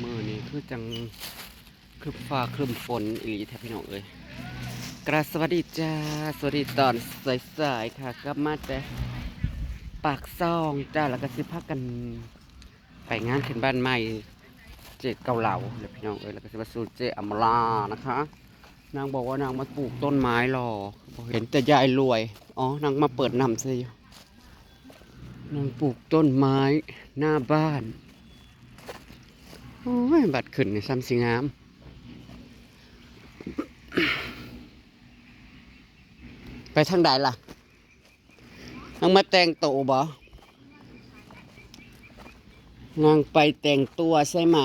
ມື້ນີ້ຄືຈັ່ງຄຶ້ມຟ້າຄຶ້ມຝົນອີ່ຫຼີແທ້ພີ່ນ້ອງເອີຍ. ກະສະຫວັດດີຈ້າ ສະຫວັດດີຕອນສາຍໆ ຄ່ະ ກັບມາແຕ່ປາກຊ່ອງຈ້າ ແລ້ວກະຊິພາກັນໄປງານຂຶ້ນບ້ານໃໝ່ເຈ້ເກົາເລົາແຫຼະພີ່ນ້ອງເອີຍ ແລ້ວກະຊິມາສູ່ເຈ້ອຳມາລານະຄະ. ນາງບອກວ່ານາງມາປູກຕົ້ນໄມ້ຫຼໍ່ ບໍ່ເຫັນແຕ່ຍາຍລວຍ. ອໍ ນາງມາເປີດນ້ຳໃສ່ຢູ່. ນາງປູກຕົ້ນໄມ້ໜ້າບ້ານ. ໂອ້ຍ ບັດຂຶ້ນນີ້ຊ່ຳຊິງາມ. ໄປທາງໃດລະ? ນາງມາແຕ່ງໂຕບໍ? ນາງໄປແຕ່ງຕົວໃຊ່ໄໝ?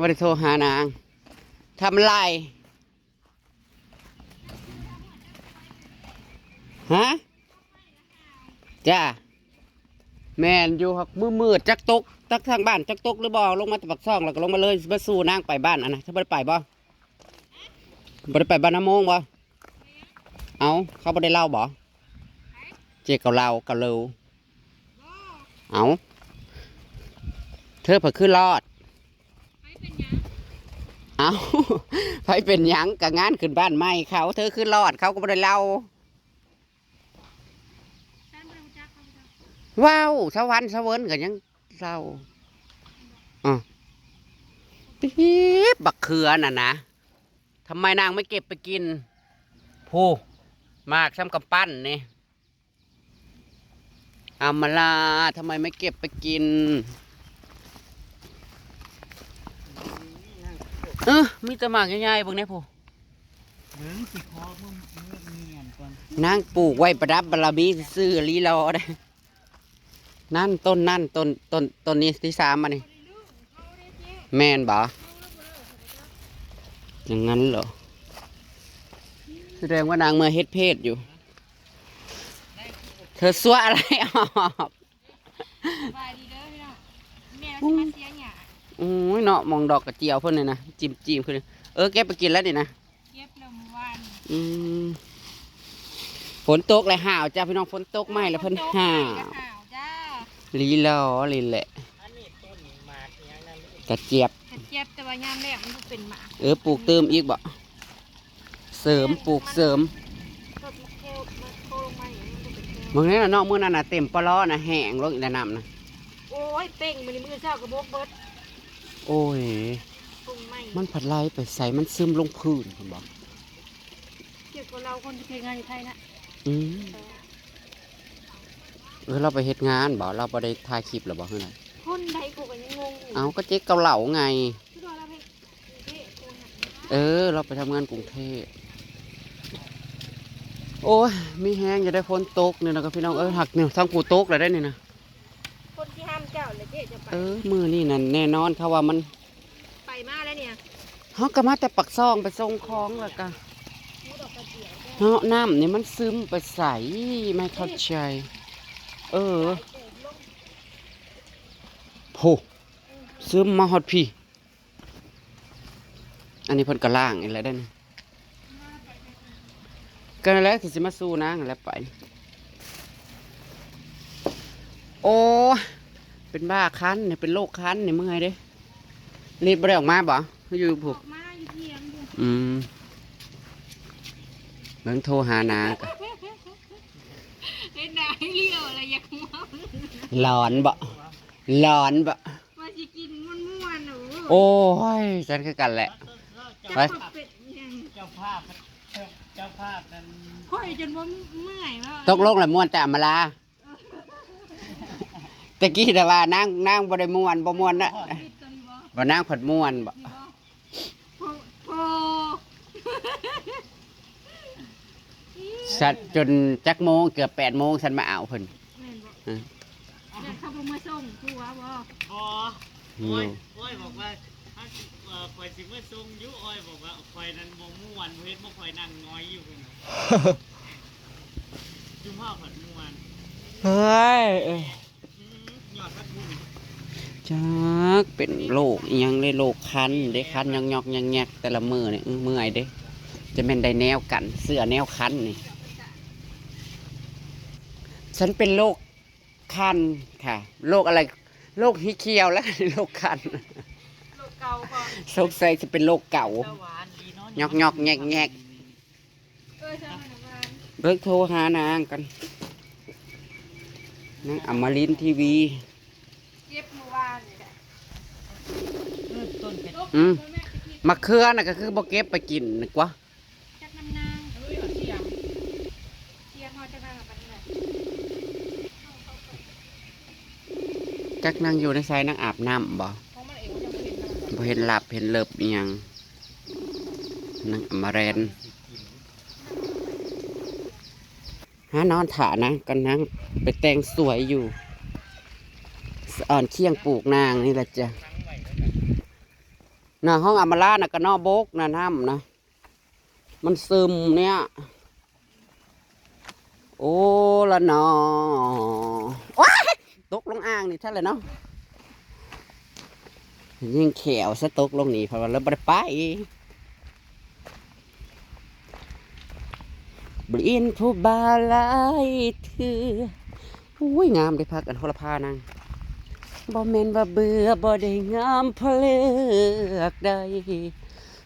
ບໍ່ໄດ້ໂທຫານາງ. ທຳອະໄລ? ຮະ? ຈ້າ ແມ່ນຢູ່ ຫາກມືດໆ ຈັກຕົກ ຈັກທາງບ້ານຈັກຕົກຫຼືບໍ່ ລົງມາແຕ່ປາກຊ່ອງ ແລ້ວກໍລົງມາເລີຍ ມາສູ່ນາງໄປບ້ານ ອັນນະ ເຈົ້າບໍ່ໄດ້ໄປບໍ່? ບໍ່ໄດ້ໄປບ້ານນາໂມງບໍ່? ເອົ້າ ເຂົາບໍ່ໄດ້ເລົ່າບໍ່? ເຈ້ເກົາເລົາ ເກົາເລົາ. ເອົ້າ ເທີເພິ່ນຄືລອດ? ເອົ້າ ໃຜເປັນຫຍັງ? ກະງານຂຶ້ນບ້ານໃໝ່ເຂົາ ເທີຄືລອດ ເຂົາກໍບໍ່ໄດ້ເລົ່າ. ເວົ້າ ສະຫວັນສະເຫວີນກໍຍັງເລົ່າ. ອາ ປີບ ບັກເຂືອນັ້ນນະ ທຳໄມນາງໄມ່ເກັບໄປກິນ? ໂພ ໝາກຊ່ຳກຳປັ້ນນີ້. ອຳມາລາ ທຳໄມໄມ່ເກັບໄປກິນ? ເອີ ມີແຕ່ໝາກໃຫຍ່ໆ ເບິ່ງແດ່ພຸ້ນ. ເບິ່ງຊິຂໍເບິ່ງ ເບິ່ງແມ່ນກ່ອນ. ນາງປູກໄວ້ປະດັບບາລະມີຊື່ໆ ລີລໍເດ້. ນັ້ນ ຕົ້ນນັ້ນ ຕົ້ນ ຕົ້ນ ຕົ້ນນີ້ທີສາມ ອັນນີ້ ແມ່ນບໍ່? ຢ່າງນັ້ນເຫຼື? ສະແດງວ່ານາງເມືອເຮັດເພດຢູ່. ເທີຊົ່ວອະໄລອອກ? ສະບາຍດີເດີພີ່ນ້ອງ ແມ່ວ່າຊິມາເຊຍຫຍ້າ. ໂອ້ຍເນາະ ມອງດອກກະຈຽວເພິ່ນນີ້ນະ ຈິ້ມໆ ຄື ເອີ ເກັບໄປກິນແລ້ວນີ້ນະ. ເກັບແລ້ວມື້ວານນີ້. ອືມ ຝົນຕົກແລ້ວຫາວຈ້າພີ່ນ້ອງ ຝົນຕົກໃໝ່ແລ້ວເພິ່ນຫາວ. ເອີ ຝົນຕົກໃໝ່ແລ້ວຫາວຈ້າ ລີລໍລີແຫຼະ. ອັນນີ້ຕົ້ນໝາກອີ່ຫຍັງນັ້ນ? ກະຈຽບ. ກະຈຽບ ແຕ່ວ່າຍາມແລ້ງມັນບໍ່ເປັນໝາກ. ເອີ ປູກຕື່ມອີກບໍ? ເສີມ ປູກເສີມ. ເບິ່ງແນ່ນະເນາະ ມື້ນັ້ນນະເຕັມປະລໍ້ນະ ແຫ້ງລົງອີກແລ້ວນ້ຳນະ. ໂອ້ຍ ເປັ່ງມື້ນີ້ ມື້ເຊົ້າກໍບົກເບິດ. ໂອ້ຍ ມັນພັດໄຫຼໄປໃສ ມັນຊຶມລົງພື້ນພຸ້ນບໍ? ກ່ຽວກັບລາວຄົນທີ່ເຮັດງານຢູ່ໄທນະ. ອືມ ເອີ ລາວໄປເຮັດງານບໍ? ລາວບໍ່ໄດ້ຖ່າຍຄລິບແລ້ວບໍ ຄືໃດ? ຄົນໃດ ຂ້ອຍກໍຍັງງົງຢູ່. ເອົ້າ ກໍເຈກເກົາເລົາໄງ. ຄືວ່າລາວໄປກຸງເທບ. ເອີ ລາວໄປທຳງານກຸງເທບ. ໂອ້ຍ ມີແຮງຢູ່ໄດ໋ ຝົນຕົກນີ້ນະ ກັບພີ່ນ້ອງເອີຍ. ຫາກນີ້ທາງຜູ້ຕົກແລ້ວໄດ໋ນີ້ນະ. ຄົນທີ່ຫ້າມເຈົ້າແຫຼະເຈ້ ຈະໄປ. ເອີ ມື້ນີ້ນັ້ນແນ່ນອນ ເຂົາວ່າມັນ ໄປມາແລ້ວນີ້. ເຮົາກໍມາແຕ່ປາກຊ່ອງ ໄປສົ່ງຂອງ ແລ້ວກໍ ເນາະ ນ້ຳນີ້ມັນຊຶມໄປໃສ ໄມ່ເຂົ້າໃຈ. ເອີ ໂພ ຊຶມມາຮອດພີ້. ອັນນີ້ເພິ່ນກໍລ້າງອີກແລ້ວເດ້ນີ້. ກໍນັ້ນແຫຼະ ຊິມາສູ່ນາງຫັ້ນແຫຼະໄປ. ໂອ້ຍ ເປັນບ້າຄັນນີ້ ເປັນໂລກຄັນນີ້ ເມື່ອຍເດ້. ລີດບໍ່ໄດ້ອອກມາບໍ? ຢູ່ພຸ້ນ. ອອກມາຢູ່ຖຽງພຸ້ນ. ອືມ ເບິ່ງໂທຫານາງກ່ອນ. ເຮັດໜ້າໃຫ້ຫຼຽວລະຢາກຫົວ. ຮ້ອນບໍ? ຮ້ອນບໍ? ວ່າຊິກິນມ່ວນໆ. ໂອ້ຍ ໂອ້ຍ ສັນຄືກັນແຫຼະ. ເຈົ້າ ໄປ ເຈົ້າພາບ ເຈົ້າພາບນັ້ນ ຂ້ອຍຈົນບໍ່ເມື່ອຍແລ້ວ. ຕົກລົງລະມ່ວນແຕ່ອຳມາລາ. ຕະກີ້ນະວ່ານາງ ນາງບໍ່ໄດ້ມ່ວນ ບໍ່ມ່ວນນະ. ບໍ່ ນາງພັດມ່ວນບໍ? ໂອ້ ສັດຈົນຈັກໂມງ ເກືອບແປດໂມງ ສັນມາເອົາເພິ່ນ. ແມ່ນບໍ? ເອີ ແມ່ນເຂົາບໍ່ມາສົ່ງຜົວບໍ? ບໍ່. ໂອ້ຍ ໂອ້ຍ ບອກວ່າ ເຮົາຊິ ເອີ ຂ້ອຍຊິມາສົ່ງຢູ່. ໂອ້ຍ ບອກວ່າ ຂ້ອຍນັ້ນບໍ່ມ່ວນ ເຮັດບໍ່ ຂ້ອຍນັ່ງໜອຍຢູ່ພຸ້ນນະ. ຈຸມເຮົາພັດມ່ວນ. ເຮີ້ຍ ເອີຍ ອືມ ຍອດພັດບຸນ. ຈັກເປັນໂລກອີ່ຫຍັງເດ້ ໂລກຄັນເດ້ ຄັນຍອກໆແຍກໆ ແຕ່ລະມື້ນີ້. ອື ເມື່ອຍເດ້ ຈະແມ່ນໄດ້ແນວກັນ ເສື້ອແນວຄັນນີ້. ສັນເປັນໂລກ ຄັນຄ່ະ ໂລກອະໄລ ໂລກຮີຂຽວແລ້ວ ໂລກຄັນ ໂລກເກົ່າບໍ່? ສົງໄສຈະເປັນໂລກເກົ່າ ສະຫວານດີເນາະ ຍອກໆແງກໆ. ເອີ ເຈົ້າ ນ້ຳຫວານ ເບິ່ງໂທຫານາງກ່ອນ ນາງອຳມະລິນທີວີ ເກັບມື້ວານນີ້ແຫຼະ ເອີ ຕົ້ນກະ ອືມ ມະເຂືອນະກະຄືບໍ່ເກັບໄປກິນກວ່າ ຈັກນາງ ເອີຍ ເອົາສຽງ ສຽງເຮົາຈະມາກັບປານນີ້ແຫຼະ ຈັກນາງຢູ່ໃນໃສ ນາງອາບນ້ຳບໍ່? ຂອງມັນເອງຍັງບໍ່ເຫັນນະ ບໍ່ເຫັນຫຼັບເຫັນເລິບອີ່ຫຍັງ ນາງອຳມະແລນ ຫານອນຖ້ານາງກ່ອນ ນາງໄປແຕ່ງສວຍຢູ່ ສະອອນຄຽງປູກນາງນີ້ລະຈ້ະ ໜ້າຫ້ອງອຳມະລານະກະເນາະ ບົກນະ ນ້ຳນະ ມັນຊຶມເນຍ ໂອ້ລະນໍ ໂອ້ຍ ຕົກລົງອ່າງນີ້ແທ້ລະເນາະ ຍິງແຂວຊະ ຕົກລົງນີ້ ເພາະວ່າເລີຍບໍ່ໄດ້ໄປ ບໍ່ໄດ້ເຫັນຜູ້ບ່າວຫຼາຍເທື່ອ ໂອ້ຍ ງາມເດ້ ຜັກອັນໂຫລະພານາງ ບໍ່ແມ່ນວ່າເບື່ອ ບໍ່ໄດ້ງາມ ເພາະເລືອກໄດ້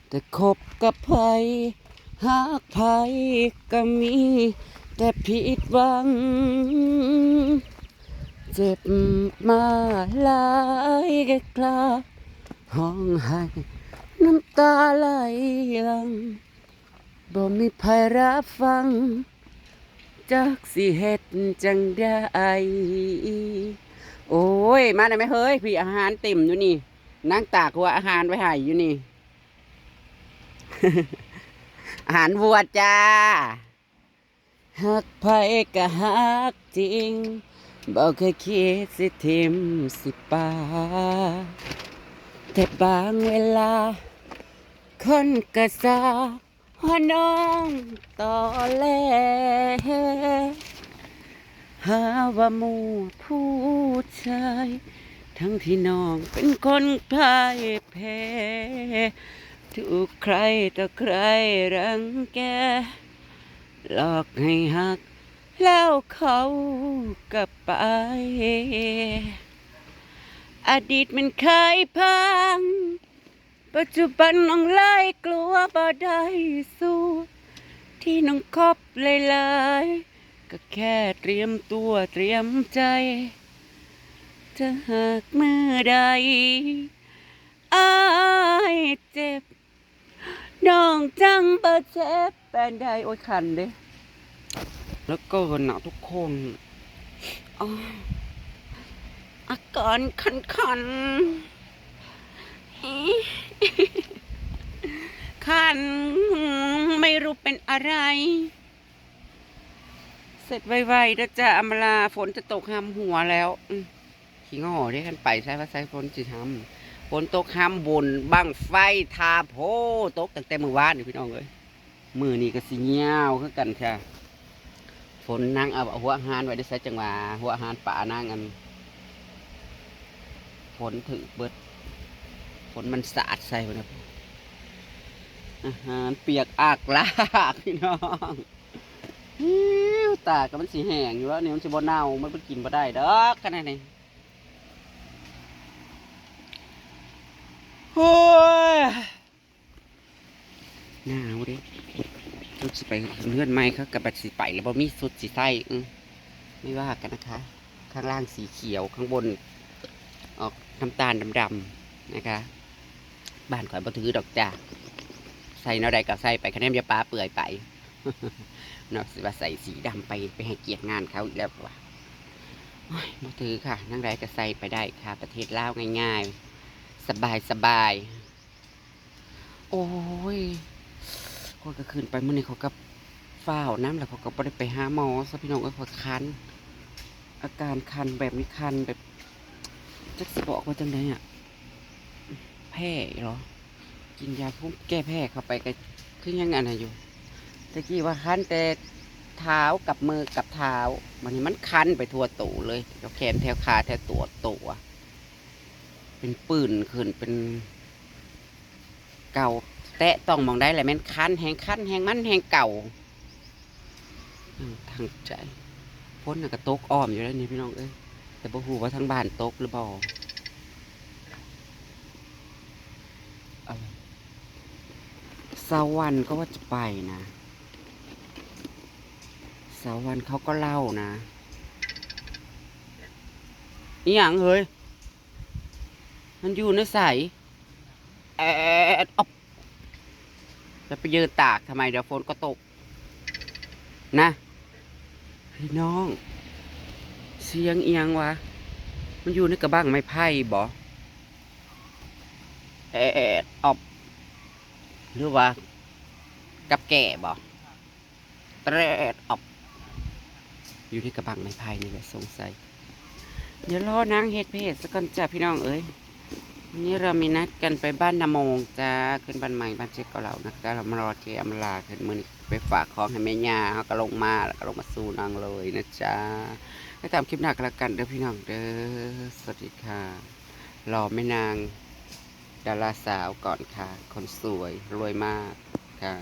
ແຕ່ຄົບກັບໃຜ ຮັກໃຜກໍມີແຕ່ຜິດຫວັງ ເຈັບມາຫຼາຍກະກ້າຮ້ອງໄຫ້ ນ້ຳຕາໄຫຼຫຼັ່ງ ບໍ່ມີໃຜຮັບຟັງ ຈັກຊິເຮັດຈັ່ງໃດ ໂອ້ຍ ມາແດ່ແມ່ເຮີ້ຍ ພີ້ອາຫານເຕັມຢູ່ນີ້ ນາງຕາກຫົວອາຫານໄວ້ໃຫ້ຢູ່ນີ້ ອາຫານວັວຈ້າ ຮັກໃຜກະຮັກຈິງ ບໍ່ເຄີຍຄິດຊິຖິ້ມຊິປາ ແຕ່ບາງເວລາ ຄົນກະສາ ວ່ານ້ອງຕໍແຫຼ ຫາວ່າໝູ່ຜູ້ຊາຍ ທັງທີ່ນ້ອງເປັນຄົນພ່າຍແພ້ ຖືກໃຄຕໍ່ໃຄລັງແກ ຫຼອກໃຫ້ຮັກແລ້ວເຂົາກໍໄປ ອະດີດແມ່ນເຄີຍພັງ ປັດຈຸບັນນ້ອງເລີຍກົວບໍ່ໄດ້ສູ້ ທີ່ນ້ອງຄົບຫຼາຍໆ ກໍແຄ່ຕຽມຕົວຕຽມໃຈ ຖ້າຫາກມື້ໃດອ້າຍເຈັບ ນ້ອງຈັ່ງບໍ່ເຈັບປານໃດ ໂອ້ຍ ຄັນເດ້ ແລ້ວກໍໜາວທຸກຄົນ ອາ ອາການຄັນໆ ຄັນ ໄມ່ຮູ້ເປັນອະໄລ ເສັດໄວໆເດີຈ້າ ອຳມາລາ ຝົນຈະຕົກຫ້ຳຫົວແລ້ວ ອື ຂີ້ງໍ້ເດ້ ຄັນໄປໃສວ່າໃສຝົນຊິຫ້ຳ ຝົນຕົກຫ້ຳບຸນບັ້ງໄຟທາໂພ ຕົກຕັ້ງແຕ່ມື້ວານນີ້ພີ່ນ້ອງເອີຍ ມື້ນີ້ກໍຊິຍາວຄືກັນຄ່ະ ຝົນນາງເອົາຫົວອາຫານໄວ້ໃນໃສ ຈັ່ງວ່າຫົວອາຫານປານາງອັນ ຝົນຖືກເບິດ ຝົນມັນສາດໃສ່ພຸ້ນນະ ອາຫານປຽກອາກລາກ ພີ່ນ້ອງ ຫິວ ຕາກໍມັນຊິແຫ້ງຢູ່ແລ້ວນີ້ ມັນຊິບໍ່ເນົ່າ ມັນ ມັນກິນບໍ່ໄດ້ດອກຂະໜາດນີ້ ໂອ້ຍ ໜາວເດ້ ເພິ່ນຊິໄປເຮືອນໃໝ່ ເຂົາກໍບັດຊິໄປແລ້ວ ບໍ່ມີຊຸດຊິໃສ່ ອື ໄມ່ວ່າກັນນະຄະ ຂ້າງລ່າງສີຂຽວ ຂ້າງບົນອອກນ້ຳຕານດຳໆ ນະຄະ ບ້ານຂ້ອຍບໍ່ຖືດອກຈ້າ ໃສ່ແນວໃດກໍໃສ່ໄປ ຄະແນນຢ່າປາເປື່ອຍໄປ ເນາະ ຊິວ່າໃສ່ສີດຳໄປ ໄປໃຫ້ກຽດງານເຂົາອີກແລ້ວວ່າ ໂອ້ຍ ບໍ່ຖືຄ່ະ ແນວໃດກໍໃສ່ໄປໄດ້ຄ່ະ ປະເທດລາວງ່າຍໆ ສະບາຍໆ ໂອ້ຍ ຂ້ອຍກໍຂຶ້ນໄປມື້ນີ້ ຂ້ອຍກໍຟ້າວນຳ ແລ້ວຂ້ອຍກໍບໍ່ໄດ້ໄປຫາໝໍຊະ ພີ່ນ້ອງເອີຍ ຂ້ອຍຄັນ ອາການຄັນແບບນີ້ ຄັນແບບ ຈັກຊິບອກວ່າຈັ່ງໃດອະ ແພ້ເຫລາະ ກິນຢາພູມແກ້ແພ້ເຂົ້າໄປກໍຄືຍັງອັນນັ້ນຢູ່ ແຕ່ກີ້ວ່າຄັນແຕ່ເທົ້າກັບມືກັບເທົ້າ ບັດນີ້ມັນຄັນໄປທົ່ວໂຕເລີຍ ແຖວແຂນ ແຖວຂາ ແຖວຕົວ ຕົວ ເປັນປືນຂຶ້ນ ເປັນ ເກົ່າ ແຕະຕ້ອງໝ່ອງໃດລະແມ່ນຄັນ ແຮ່ງຄັນແຮ່ງມັນແຮ່ງເກົ່າ ອືມ ທາງໃຈ ຝົນນະກະຕົກອ້ອມຢູ່ເດ້ນີ້ພີ່ນ້ອງເອີຍ ແຕ່ບໍ່ຮູ້ວ່າທາງບ້ານຕົກຫຼືບໍ່ สวรรค์ก็ว่าจะไปนะ สวรรค์เขาก็เล่านะ อีหยังเฮ้ย มันอยู่ในใส แอดออบ แล้วไปยืนตากทำไม เดี๋ยวฝนก็ตก นะ พี่น้อง เสียงอีหยังวะ มันอยู่ในกระบังไม้ไผ่บ่ แอดออบ หรือว่ากับแก่บ่ แตรดออบ อยู่ในกระบังไม้ไผ่นี่แหละสงสัย เดี๋ยวรอนางเฮ็ดเพจซะก่อนจ้ะพี่น้องเอ้ย วันนี้เรามีนัดกันไปบ้านนาโมงจ้า ขึ้นบ้านใหม่บ้านเจ๊เก่าเรานะจ๊ะ เรามารอเจ๊อำลากัน มื้อนี้ไปฝากของให้แม่ย่า เฮาก็ลงมา แล้วก็ลงมาสู่นางเลยนะจ๊ะ ไปตามคลิปหน้ากันแล้วกันเด้อพี่น้องเด้อ สวัสดีค่ะ รอแม่นางดาราสาวก่อนค่ะ คนสวยรวยมากค่ะ